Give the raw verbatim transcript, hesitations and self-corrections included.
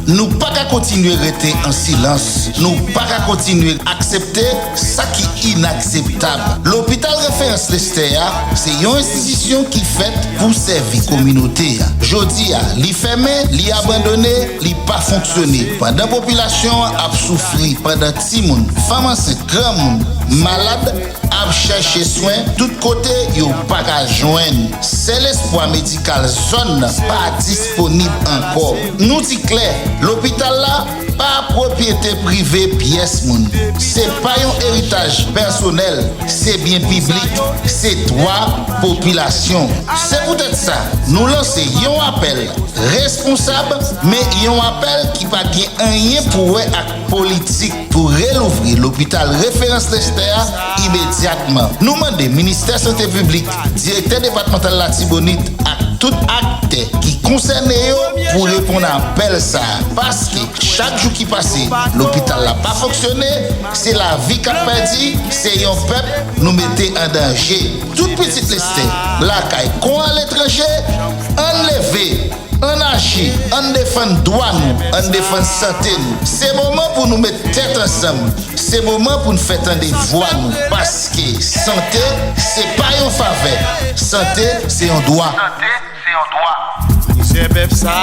Nou pa ka kontinye rete an silans. Nou pa ka kontinye aksepte sa ki inakseptab. Lopital Referans Lestè a se yon enstitisyon ki fèt pou sèvi kominote a. Jodi a, li fèmen, li abandone, li pa fonksyone. Pandan popilasyon an ap soufri, pandan timoun, fanm ansent, granmoun, malad, ap chèche swen tout kote yo pa ka jwenn. Sèl espwa medikal zòn nan pa disponib ankò. Nou di klè, lopital la pa pwopyete prive pyès moun. Se pa yon eritaj pèsonèl, se byen piblik, se dwa popilasyon. Se poutèt sa, nou lanse yon apèl responsab, men yon apèl ki pa gen anyen pou wè ak politik pou relouvri lopital Referans Lestè a imedyatman. Nou mande Ministè Sante Piblik, Direktè Depatmantal Latibonit ak tout aktè ki konsène yo pou reponn apèl sa a. Paske chak jou ki pase, lopital la pa fonksyone, se lavi k ap pèdi, se yon pèp nou mete an danje. Tout pitit Lestè, lakay kon aletranje, ann leve! Ann aji, ann defann dwa nou, ann defann sante nou. Se moman pou nou met tèt ansanm. Se moman pou n fè tande vwa nou. Paske sante, se pa yon favè. Sante, se yon dwa. Sante, se yon dwa. Misè pèp sa.